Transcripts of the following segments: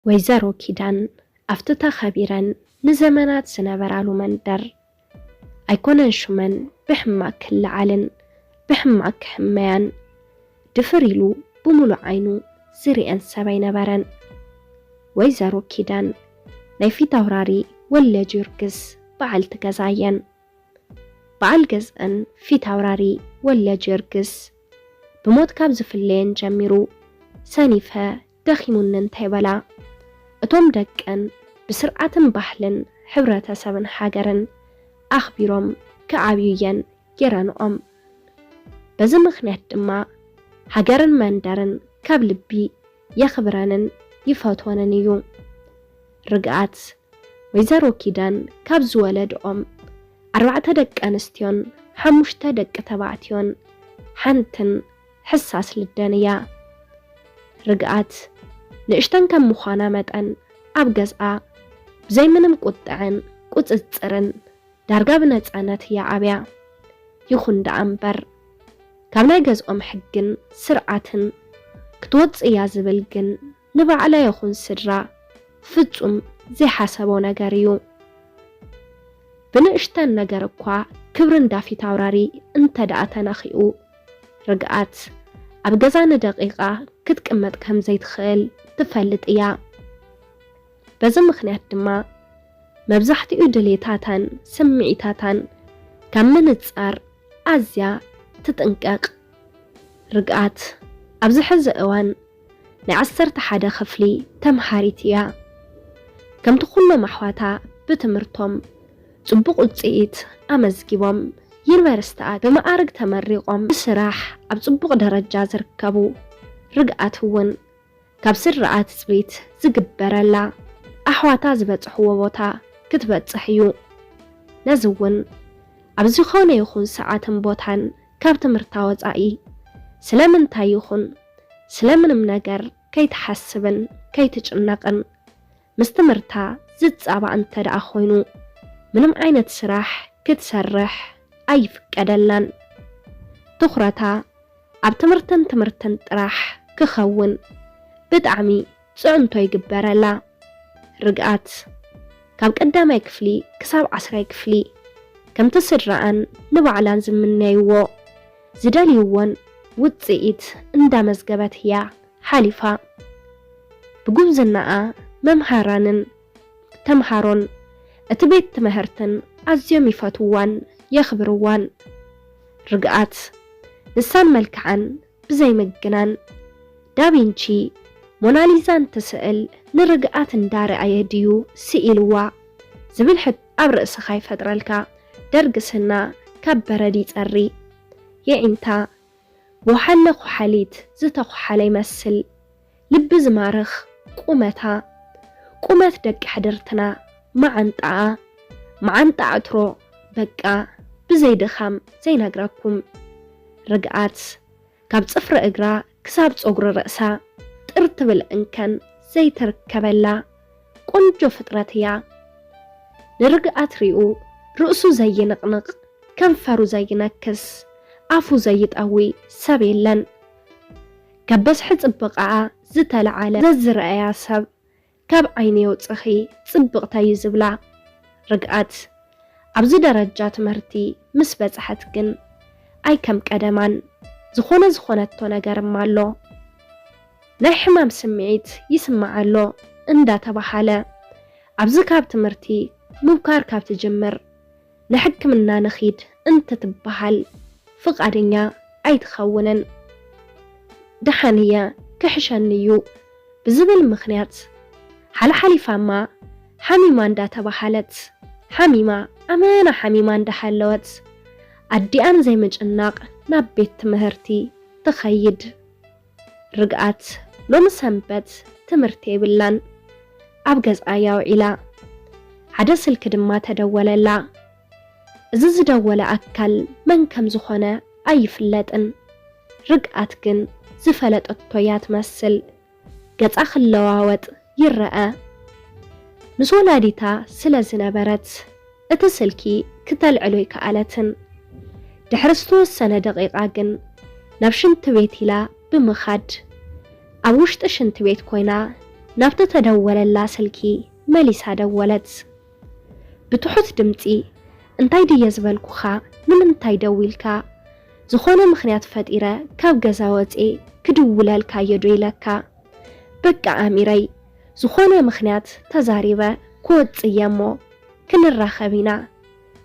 ወይዘሮ ኪዳን ኣብቲ ተኸቢረን ንዘመናት ዝነበራሉ መንደር ኣይኮነን ሽመን ብሕማቕ ክለዓልን ብሕማቕ ክሕመያን ድፍር ኢሉ ብምሉእ ዓይኑ ዝርእየን ሰብ ኣይነበረን። ወይዘሮ ኪዳን ናይ ፊታውራሪ ወልደጊዮርጊስ በዓልቲ ገዛ እየን። በዓል ገዝአን ፊታውራሪ ወልደጊዮርጊስ ብሞት ካብ ዝፍለየን ጀሚሩ ሰኒፈ ደኺሙኒ እንተይበላ፣ እቶም ደቀን ብስርዓትን ባህልን ሕብረተሰብን ሃገርን ኣኽቢሮም ክዓብዩ እየን ጌረንኦም። በዚ ምኽንያት ድማ ሃገርን መንደርን ካብ ልቢ የኽብረንን ይፈትወንን እዩ። ርግኣት ወይዘሮ ኪዳን ካብ ዝወለድኦም ኣርባዕተ ደቂ ኣንስትዮን ሓሙሽተ ደቂ ተባዕትዮን ሓንትን ሕሳስ ልደን እያ። ርግኣት ንእሽተን ከም ምዃና መጠን ኣብ ገዝኣ ብዘይ ምንም ቁጥዐን ቁጽጽርን ዳርጋ ብነጻነት እያ ዓብያ። ይኹን ደኣ እምበር ካብ ናይ ገዝኦም ሕግን ስርዓትን ክትወጽእ እያ ዝብል ግን ንባዕላ ይኹን ስድራ ፍጹም ዘይሓሰቦ ነገር እዩ። ብንእሽተን ነገር እኳ ክብሪ እንዳ ፊታውራሪ እንተ ደኣ ተነኺኡ፣ ርግኣት ኣብ ገዛ ንደቂቓ ክትቅመጥ ከም ዘይትኽእል ትፈልጥ እያ። በዚ ምኽንያት ድማ መብዛሕትኡ ድሌታታን ስምዒታታን ካብ ምንጻር ኣዝያ ትጥንቀቕ። ርግኣት ኣብዚ ሕዚ እዋን ናይ ዓሰርተ ሓደ ክፍሊ ተምሃሪት እያ። ከምቲ ኩሎም ኣሕዋታ ብትምህርቶም ጽቡቕ ውጽኢት ኣመዝጊቦም ዩኒቨርሲቲታት ብመኣርግ ተመሪቖም ብስራሕ ኣብ ጽቡቕ ደረጃ ዝርከቡ፣ ርግኣት እውን ካብ ስድራኣ ትጽቢት ዝግበረላ ኣሕዋታ ዝበጽሕዎ ቦታ ክትበጽሕ እዩ። ነዚ እውን ኣብ ዝኾነ ይኹን ሰዓትን ቦታን ካብ ትምህርታ ወጻኢ ስለምንታይ ይኹን ስለምንም ነገር ከይትሓስብን ከይትጭነቕን ምስ ትምህርታ ዝጻባእ እንተ ደኣ ኮይኑ ምንም ዓይነት ስራሕ ክትሰርሕ ኣይፍቀደላን። ትኹረታ ኣብ ትምህርትን ትምህርትን ጥራሕ ክኸውን ብጣዕሚ ጽዕንቶ ይግበረላ። ርግኣት ካብ ቀዳማይ ክፍሊ ክሳብ ዓስራይ ክፍሊ ከምቲ ስድራኣን ንባዕላን ዝምነይዎ ዝደልይዎን ውጽኢት እንዳመዝገበት እያ ሓሊፋ። ብጉብዝናኣ መምሃራንን ተምሃሮን እቲ ቤት ትምህርትን ኣዝዮም ይፈትውዋን የኽብርዋን። ርግኣት ንሳን መልክዓን ብዘይምግናን ዳቪንቺ ሞናሊዛ እንትስእል ንርግኣት እንዳረኣየ ድዩ ስኢልዋ ዝብል ሕቶ ኣብ ርእስኻ ይፈጥረልካ። ደርግስና ካብ በረድ ይጸሪ። የዒንታ ብወሓለ ኩሓሊት ዝተኹሓለ ይመስል። ልቢ ዝማርኽ ቁመታ፣ ቁመት ደቂ ሕድርትና፣ መዓንጣኣ፣ መዓንጣ ዕትሮ፣ በቃ ብዘይ ድኻም ዘይነግረኩም። ርግኣት ካብ ጽፍሪ እግራ ክሳብ ጸጉሪ ርእሳ ጥር ትብል እንከን ዘይትርከበላ ቆንጆ ፍጥረት እያ። ንርግኣት ሪኡ ርእሱ ዘይንቕንቕ፣ ከንፈሩ ዘይነክስ፣ ኣፉ ዘይጠዊ ሰብ የለን። ካብ በዝሒ ጽብቕኣ ዝተለዓለ ዘዝረኣያ ሰብ ካብ ዓይኒ የውጽኺ ጽብቕተይ እዩ ዝብላ። ርግኣት ኣብዚ ደረጃ ትምህርቲ ምስ በጽሐት ግን ኣይ ከም ቀደማን ዝኾነ ዝኾነቶ ነገርማ ኣሎ። ናይ ሕማም ስምዒት ይስምዓ ኣሎ እንዳተባሃለ ኣብዚ ካብ ትምህርቲ ምብካር ካብ ትጅምር ንሕክምና ንኺድ እንትትበሃል ፍቓደኛ ኣይትኸውንን። ደሓን እየ ክሕሸኒ እዩ ብዝብል ምኽንያት ሓለሓሊፋማ ሓሚማ እንዳተባሃለት ሓሚማ ኣመና ሓሚማ እንዳሃለወት ኣዲኣን ዘይምጭናቕ ናብ ቤት ትምህርቲ ትኸይድ። ርግኣት ሎሚ ሰንበት ትምህርቲ የብላን። ኣብ ገዝኣ እያ ውዒላ። ሓደ ስልኪ ድማ ተደወለላ። እዚ ዝደወለ ኣካል መን ከም ዝኾነ ኣይፍለጥን። ርግኣት ግን ዝፈለጠቶ እያ ትመስል። ገጻ ክለዋወጥ ይረኣ። ምስ ወላዲታ ስለ ዝነበረት እቲ ስልኪ ክተልዕሎ ኣይከኣለትን። ድሕሪ ዝተወሰነ ደቂቓ ግን ናብ ሽንቲ ቤት ኢላ ብምኻድ ኣብ ውሽጢ ሽንቲ ቤት ኮይና ናብቲ ተደወለላ ስልኪ መሊሳ ደወለት። ብትሑት ድምጺ፣ "እንታይ ድየ ዝበልኩኻ? ንምንታይ ደዊልካ? ዝኾነ ምኽንያት ፈጢረ ካብ ገዛ ወጽኤ ክድውለልካ እየ ዶ ኢለካ? በቃ ኣሚረይ፣ ዝኾነ ምኽንያት ተዛሪበ ክወጽእ እየ እሞ ክንራኸብ ኢና።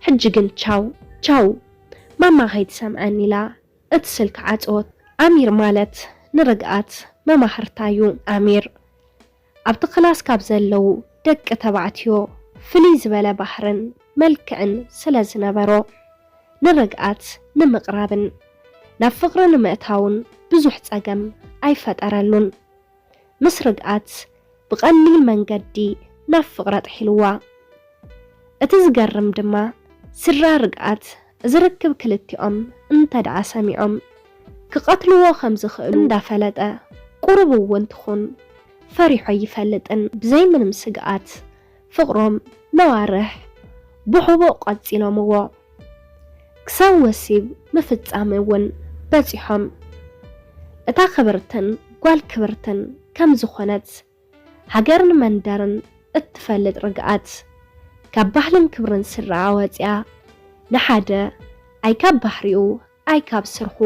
ሕጂ ግን ቻው፣ ቻው። ማማ ከይትሰምዐኒ" ኢላ እቲ ስልኪ ዓጸወት። ኣሚር ማለት ንርግኣት መማህርታ እዩ። ኣሚር ኣብቲ ክላስ ካብ ዘለዉ ደቂ ተባዕትዮ ፍልይ ዝበለ ባህርን መልክዕን ስለ ዝነበሮ፣ ንርግኣት ንምቕራብን ናብ ፍቕሪ ንምእታውን ብዙሕ ጸገም ኣይፈጠረሉን። ምስ ርግኣት ብቐሊል መንገዲ ናብ ፍቕሪ ኣጥሒልዋ። እቲ ዝገርም ድማ፣ ስድራ ርግኣት እዚ ርክብ ክልቲኦም እንተ ደኣ ሰሚዖም፣ ክቐትልዎ ከም ዝኽእሉ እንዳፈለጠ፣ ቁሩብ እውን ትኹን ፈሪሖ ኣይፈልጥን። ብዘይ ምንም ስግኣት ፍቕሮም ነዋርሕ ብሕቡእ ቀጺሎምዎ። ክሳብ ወሲብ ምፍጻም እውን በጺሖም። እታ ክብርትን ጓል ክብርትን ከም ዝኾነት ሃገርን መንደርን እትፈልጥ ርግኣት፣ ካብ ባህልን ክብርን ስድራኣ ወጺኣ፣ ንሓደ ኣይ ካብ ባህሪኡ ኣይ ካብ ስርሑ፣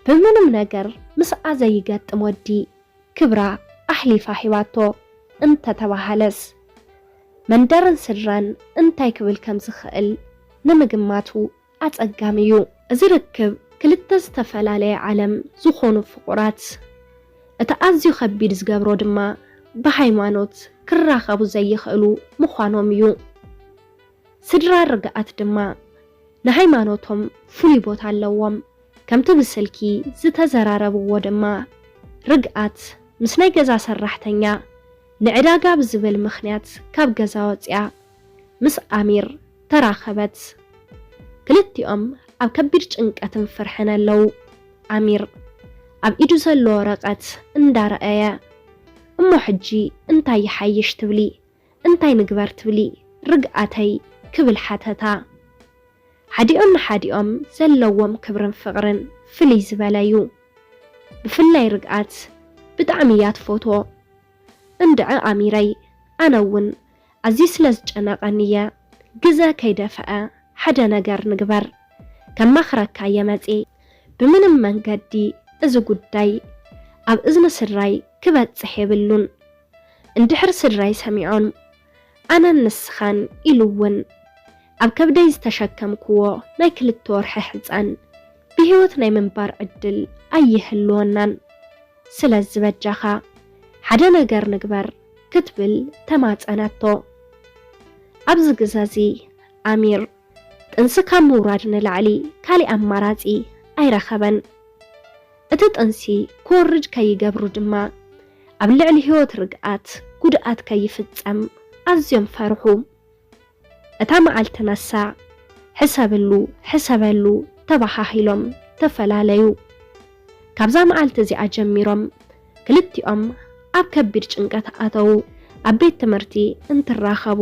ብምንም ነገር ምስኣ ዘይገጥም ወዲ ክብራ ኣሕሊፋ ሂባቶ እንተተባሃለስ፣ መንደርን ስድራን እንታይ ክብል ከም ዝኽእል ንምግማቱ ኣጸጋሚ እዩ። እዚ ርክብ ክልተ ዝተፈላለየ ዓለም ዝኾኑ ፍቑራት፣ እቲ ኣዝዩ ከቢድ ዝገብሮ ድማ ብሃይማኖት ክራኸቡ ዘይኽእሉ ምዃኖም እዩ። ስድራ ርግኣት ድማ ንሃይማኖቶም ፍሉይ ቦታ ኣለዎም። ከምቲ ብስልኪ ዝተዘራረብዎ ድማ፣ ርግኣት ምስ ናይ ገዛ ሰራሕተኛ ንዕዳጋ ብዝብል ምኽንያት ካብ ገዛ ወጺኣ ምስ ኣሚር ተራኸበት። ክልቲኦም ኣብ ከቢድ ጭንቀትን ፍርሕን ኣለዉ። ኣሚር ኣብ ኢዱ ዘሎ ወረቐት እንዳረኣየ፣ "እሞ ሕጂ እንታይ ይሓይሽ ትብሊ? እንታይ ንግበር ትብሊ ርግኣተይ?" ክብል ሓተታ። ሓዲኦም ንሓዲኦም ዘለዎም ክብርን ፍቕርን ፍልይ ዝበለ እዩ። ብፍላይ ርግኣት ብጣዕሚ እያ ትፈትዎ። "እንድዒ ኣሚረይ፣ ኣነ እውን ኣዝዩ ስለ ዝጨነቐኒ እየ፣ ግዘ ከይደፈአ ሓደ ነገር ንግበር። ከማኽረካ እየ መጽየ። ብምንም መንገዲ እዚ ጉዳይ ኣብ እዝኒ ስድራይ ክበጽሕ የብሉን። እንድሕር ስድራይ ሰሚዖም፣ ኣነን ንስኻን ኢሉ እውን ኣብ ከብደይ ዝተሸከምክዎ ናይ ክልተ ወርሒ ሕጻን ብህይወት ናይ ምንባር ዕድል ኣይህልወናን። ስለዚ በጃኻ ሓደ ነገር ንግበር" ክትብል ተማጸነቶ። ኣብዚ ግዘ እዚ ኣሚር ጥንሲ ካብ ምውራድ ንላዕሊ ካሊእ ኣማራጺ ኣይረኸበን። እቲ ጥንሲ ክወርድ ከይገብሩ ድማ ኣብ ልዕሊ ህይወት ርግኣት ጉድኣት ከይፍጸም ኣዝዮም ፈርሑ። እታ መዓልቲ ነሳ፣ ሕሰብሉ፣ ሕሰበሉ ተባሃሂሎም ተፈላለዩ። ካብዛ መዓልቲ እዚኣ ጀሚሮም ክልቲኦም ኣብ ከቢድ ጭንቀት ኣተዉ። ኣብ ቤት ትምህርቲ እንትራኸቡ፣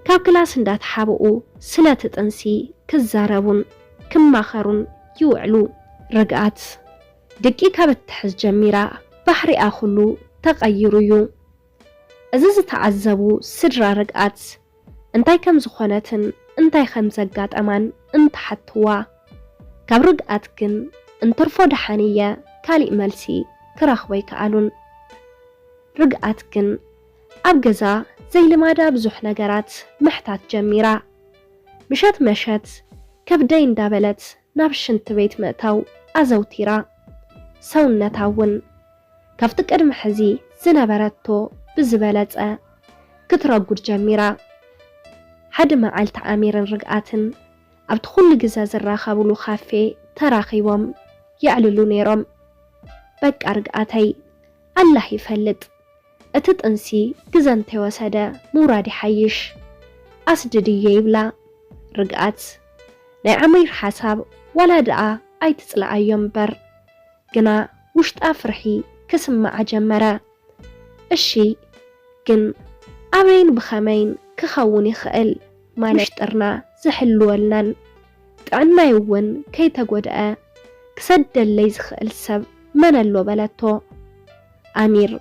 ካብ ክላስ እንዳተሓብኡ ስለቲ ጥንሲ ክዛረቡን ክማኸሩን ይውዕሉ። ርግኣት ድቂ ካብ እትሕዝ ጀሚራ፣ ባህሪኣ ኩሉ ተቐይሩ እዩ። እዚ ዝተዓዘቡ ስድራ ርግኣት፣ እንታይ ከም ዝኾነትን እንታይ ከም ዘጋጠማን እንትሓትዋ፣ ካብ ርግኣት ግን "እንትርፎ ደሓን እየ" ካሊእ መልሲ ክረኽቡ ኣይከኣሉን። ርግኣት ግን ኣብ ገዛ ዘይልማዳ ብዙሕ ነገራት ምሕታት ጀሚራ። ምሸት መሸት ከብደይ እንዳበለት ናብ ሽንቲ ቤት ምእታው ኣዘውቲራ። ሰውነታ እውን ካብቲ ቅድሚ ሕዚ ዝነበረቶ ብዝበለጸ ክትረጉድ ጀሚራ። ሓደ መዓልቲ ኣሚርን ርግኣትን ኣብቲ ኩሉ ግዘ ዝራኸብሉ ካፌ ተራኺቦም የዕልሉ ነይሮም። "በቃ ርግኣተይ፣ ኣላህ ይፈልጥ፣ እቲ ጥንሲ ግዘ እንተይወሰደ ምውራድ ይሓይሽ፣ ኣስድድዮ" ይብላ። ርግኣት ናይ ኣሚር ሓሳብ ዋላ ደኣ ኣይትጽልኣዮ እምበር፣ ግና ውሽጣ ፍርሒ ክስምዓ ጀመረ። "እሺ፣ ግን ኣበይን ብኸመይን ክኸውን ይኽእል? ማለት ጥርና ዝሕልወልናን ጥዕናይ እውን ከይተጎድአ ክሰደለይ ዝኽእል ሰብ መን ኣሎ?" በለቶ። ኣሚር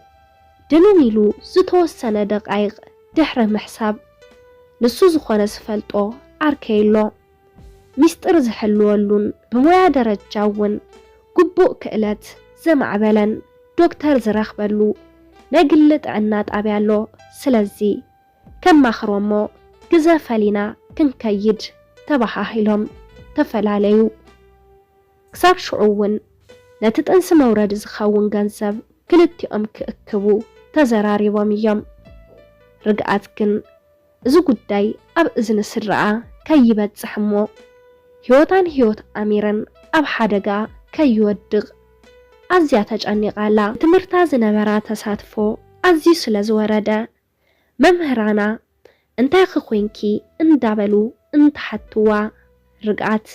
ድንን ኢሉ ዝተወሰነ ደቃይቕ ድሕሪ ምሕሳብ፣ ንሱ ዝኾነ ዝፈልጦ ዓርከይ ኣሎ። ሚስጥር ዝሕልወሉን ብሞያ ደረጃ እውን ግቡእ ክእለት ዘማዕበለን ዶክተር ዝረኽበሉ ናይ ግሊ ጥዕና ጣብያ ኣሎ። ስለዚ ከማኽሮ እሞ ግዘ ፈሊና ክንከይድ ተባሃሂሎም ተፈላለዩ። ክሳብ ሽዑ እውን ነቲ ጥንሲ መውረዲ ዝኸውን ገንዘብ ክልቲኦም ክእክቡ ተዘራሪቦም እዮም። ርግኣት ግን እዚ ጉዳይ ኣብ እዝኒ ስድራኣ ከይበጽሕ እሞ ህይወታን ህይወት ኣሚርን ኣብ ሓደጋ ከይወድቕ ኣዝያ ተጨኒቓ ኣላ። ትምህርታ ዝነበራ ተሳትፎ ኣዝዩ ስለ ዝወረደ መምህራና እንታይ ክኾይንኪ እንዳበሉ እንተሓትዋ ርግኣት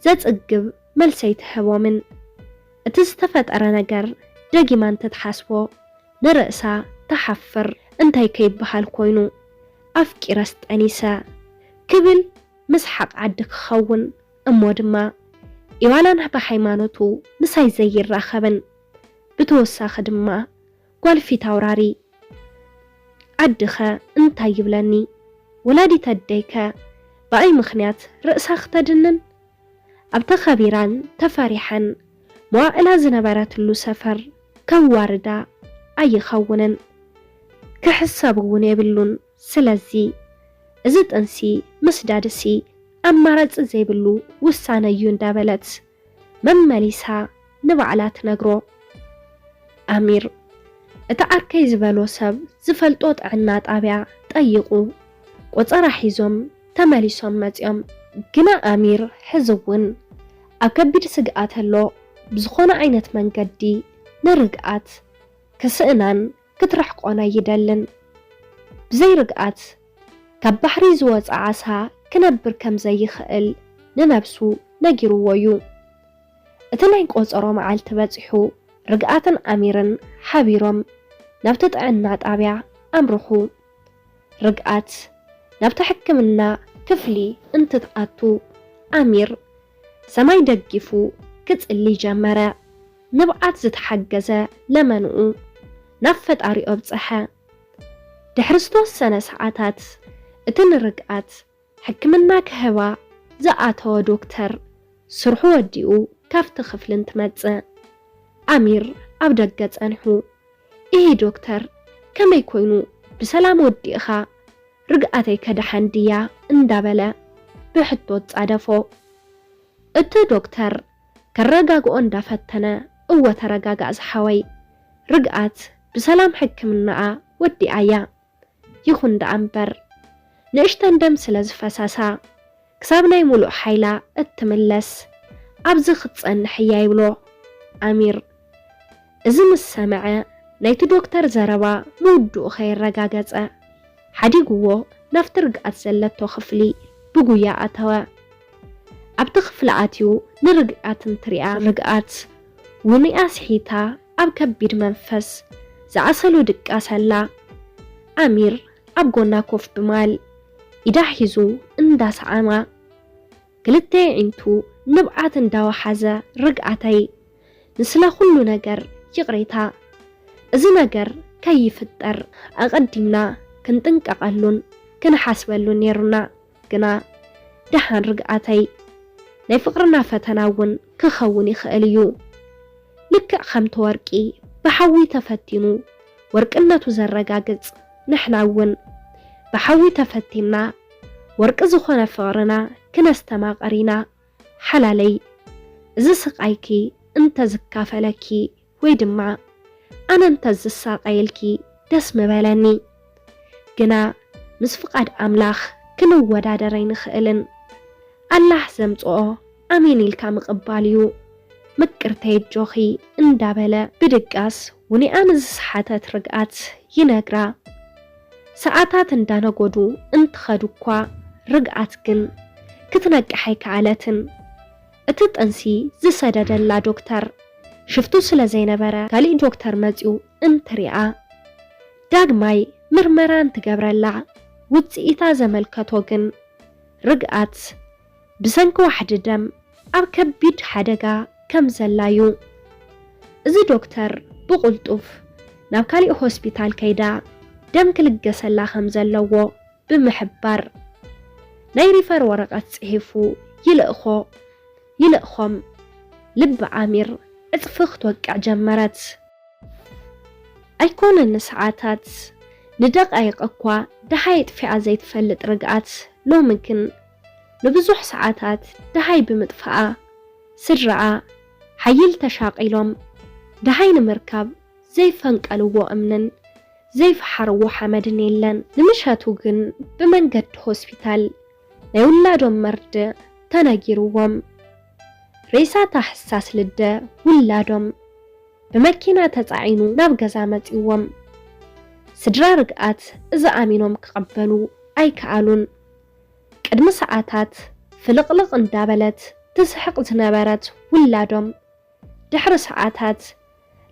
ዘጽግብ መልሲ ኣይትህቦምን። እቲ ዝተፈጠረ ነገር ደጊማ እንተትሓስቦ ንርእሳ ትሓፍር። እንታይ ከይበሃል ኮይኑ ኣፍቂረስ ጠኒሰ ክብል ምስሓቕ ዓዲ ክኸውን እሞ ድማ ኢዋላን ብሃይማኖቱ ምሳይ ዘይራኸብን። ብተወሳኺ ድማ ጓል ፊት ኣውራሪ ዓድኸ እንታይ ይብለኒ? ወላዲት ኣደይከ ብኣይ ምኽንያት ርእሳ ክተድንን? ኣብ ተኸቢራን ተፈሪሐን መዋእላ ዝነበረትሉ ሰፈር ከዋርዳ ኣይኸውንን። ክሕሰብ እውን የብሉን። ስለዚ እዚ ጥንሲ ምስዳድሲ ኣማራጺ ዘይብሉ ውሳነ እዩ እንዳበለት መመሊሳ ንባዕላ ትነግሮ። ኣሚር እቲ ዓርከይ ዝበሎ ሰብ ዝፈልጦ ጥዕና ጣብያ ጠይቑ ቆጸራ ሒዞም ተመሊሶም መጺኦም። ግና ኣሚር ሕዚ እውን ኣብ ከቢድ ስግኣት ኣሎ። ብዝኾነ ዓይነት መንገዲ ንርግኣት ክስእናን ክትርሕቆን ኣይደልን። ብዘይ ርግኣት ካብ ባሕሪ ዝወጸ ዓሳ ክነብር ከም ዘይኽእል ንነብሱ ነጊርዎ እዩ። እቲ ናይ ቆጸሮ መዓልቲ በጺሑ ርግኣትን ኣሚርን ሓቢሮም ናብቲ ጥዕና ጣብያ ኣምርሑ። ርግኣት ናብቲ ሕክምና ክፍሊ እንትትኣቱ ኣሚር ሰማይ ደጊፉ ክጽሊ ጀመረ። ንብዓት ዝተሓገዘ ለመንኡ ናብ ፈጣሪኡ ኣብጸሐ። ድሕሪ ዝተወሰነ ሰዓታት እቲ ንርግኣት ሕክምና ክህባ ዝኣተወ ዶክተር ስርሑ ወዲኡ ካብቲ ክፍሊ እንትመጽእ ኣሚር ኣብ ደገ ጸኒሑ፣ ኢሂ ዶክተር፣ ከመይ ኮይኑ ብሰላም ወዲእኻ? ርግኣተይ ከድሓን ድያ? እንዳበለ ብሕቶ ጻደፎ። እቲ ዶክተር ከረጋግኦ እንዳፈተነ፣ እወ ተረጋጋእ ዝሓወይ፣ ርግኣት ብሰላም ሕክምናኣ ወዲኣያ። ይኹን ደኣ እምበር ንእሽተን ደም ስለ ዝፈሳሳ ክሳብ ናይ ሙሉእ ሓይላ እትምለስ ኣብዚ ክትጸንሕ እያ ይብሎ ኣሚር። እዚ ምስ ሰምዐ ናይቲ ዶክተር ዘረባ ምውድኡ ከየረጋገጸ ሓዲግዎ ናብቲ ርግኣት ዘለቶ ክፍሊ ብጉያ ኣተወ። ኣብቲ ክፍሊ ኣትዩ ንርግኣት እንትሪኣ ርግኣት ውኒኣ ስሒታ ኣብ ከቢድ መንፈስ ዝዓሰሉ ድቃስ ኣላ። ኣሚር ኣብ ጎና ኮፍ ብማል ኢዳ ሒዙ እንዳሰዓማ ክልተ ኣዒንቱ ንብዓት እንዳወሓዘ ርግኣተይ ንስለ ኩሉ ነገር ይቕሬታ። እዚ ነገር ከይፍጠር ኣቐዲምና ክንጥንቀቐሉን ክንሓስበሉን ነይሩና። ግና ደሓን ርግኣተይ ናይ ፍቕርና ፈተና እውን ክኸውን ይኽእል እዩ። ልክዕ ከምቲ ወርቂ ብሓዊ ተፈቲኑ ወርቅነቱ ዘረጋግጽ ንሕና እውን ብሓዊ ተፈቲንና ወርቂ ዝኾነ ፍቕርና ክነስተማቕር ኢና። ሓላለይ፣ እዚ ስቓይኪ እንተዝካፈለኪ ወይ ድማ ኣነ እንተዝሳቐየልኪ ደስ ምበለኒ። ግና ምስ ፍቓድ ኣምላኽ ክንወዳደር ኣይንኽእልን። ኣላህ ዘምጽኦ ኣሜን ኢልካ ምቕባል እዩ። ምቅርተይ ኣጆኺ እንዳበለ ብድቃስ ውኒኣ ንዝሰሓተት ርግኣት ይነግራ። ሰዓታት እንዳነጎዱ እንትኸዱ እኳ ርግኣት ግን ክትነቅሕ ኣይከኣለትን። እቲ ጥንሲ ዝሰደደላ ዶክተር ሽፍቱ ስለ ዘይነበረ ካሊእ ዶክተር መጺኡ እንትሪኣ ዳግማይ ምርመራ እንትገብረላ ውጽኢታ ዘመልከቶ ግን ርግኣት ብሰንኪ ዋሕዲ ደም ኣብ ከቢድ ሓደጋ ከም ዘላ እዩ። እዚ ዶክተር ብቕልጡፍ ናብ ካሊእ ሆስፒታል ከይዳ ደም ክልገሰላ ከም ዘለዎ ብምሕባር ናይ ሪፈር ወረቐት ጽሒፉ ይልእኾ ይልእኾም። ልቢ ኣሚር ዕጽፊ ክትወቅዕ ጀመረት። ኣይኮነን ንሰዓታት ንደቓይቕ እኳ ደሃይ ጥፊኣ ዘይትፈልጥ ርግኣት ሎሚ ግን ንብዙሕ ሰዓታት ደሃይ ብምጥፋኣ ስድራኣ ሓይል ተሻቒሎም ደሃይ ንምርካብ ዘይፈንቀልዎ እምንን ዘይፈሓርዎ ሓመድን የለን። ንምሸቱ ግን ብመንገዲ ሆስፒታል ናይ ውላዶም መርድእ ተነጊርዎም። ሬሳ ታሕሳስ ልደ ውላዶም ብመኪና ተጻዒኑ ናብ ገዛ መጺዎም። ስድራ ርግኣት እዚ ኣሚኖም ክቕበሉ ኣይከኣሉን። ቅድሚ ሰዓታት ፍልቕልቕ እንዳበለት ትስሕቕ ዝነበረት ውላዶም ድሕሪ ሰዓታት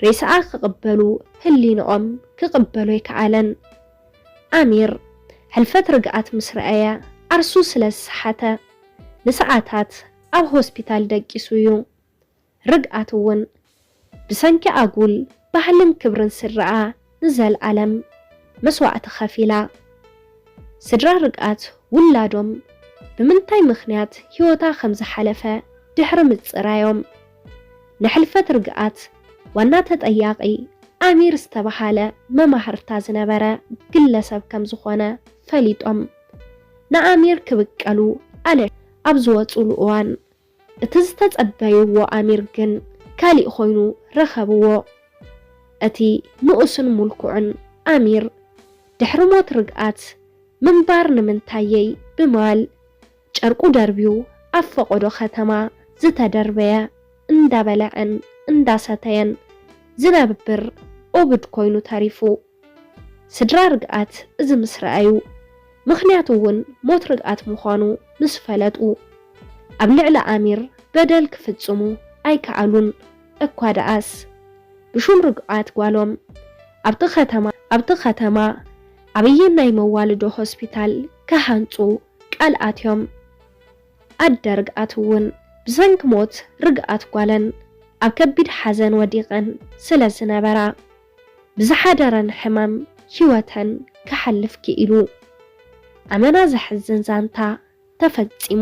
ሬሳኣ ክቕበሉ ህሊንኦም ክቕበሎ ኣይከኣለን። ኣሚር ሕልፈት ርግኣት ምስ ረኣየ ዓርሱ ስለ ዝሰሓተ ንሰዓታት ኣብ ሆስፒታል ደቂሱ እዩ። ርግኣት እውን ብሰንኪ ኣጉል ባህልን ክብርን ስድራኣ ንዘልኣለም መስዋእቲ ከፊላ። ስድራ ርግኣት ውላዶም ብምንታይ ምኽንያት ህይወታ ከም ዝሓለፈ ድሕሪ ምጽራዮም ንሕልፈት ርግኣት ዋና ተጠያቒ ኣሚር ዝተባሃለ መማህርታ ዝነበረ ግለሰብ ከም ዝኾነ ፈሊጦም ንኣሚር ክብቀሉ ኣለሽ ኣብ ዝወጹሉ እዋን እቲ ዝተጸበይዎ ኣሚር ግን ካሊእ ኮይኑ ረኸብዎ። እቲ ንኡስን ሙልኩዕን ኣሚር ድሕሪ ሞት ርግኣት ምንባር ንምንታየይ ብምባል ጨርቁ ደርብዩ ኣብ ፈቐዶ ከተማ ዝተደርበየ እንዳበለዐን እንዳሰተየን ዝነብር ኦብድ ኮይኑ ተሪፉ። ስድራ ርግኣት እዚ ምስ ረኣዩ፣ ምኽንያቱ እውን ሞት ርግኣት ምዃኑ ምስ ፈለጡ፣ ኣብ ልዕሊ ኣሚር በደል ክፍጽሙ ኣይከኣሉን። እኳ ደኣስ ብሹም ርግኣት ጓሎም ኣብቲ ከተማ ኣብቲ ከተማ ዓብዪ ናይ መዋልዶ ሆስፒታል ክሃንጹ ቃል ኣትዮም። ኣደ ርግኣት እውን ብሰንኪ ሞት ርግኣት ጓለን ኣብ ከቢድ ሓዘን ወዲቐን ስለ ዝነበራ ብዝሓደረን ሕማም ህይወተን ክሓልፍ ክኢሉ። ኣመና ዘሕዝን ዛንታ ተፈጺሙ።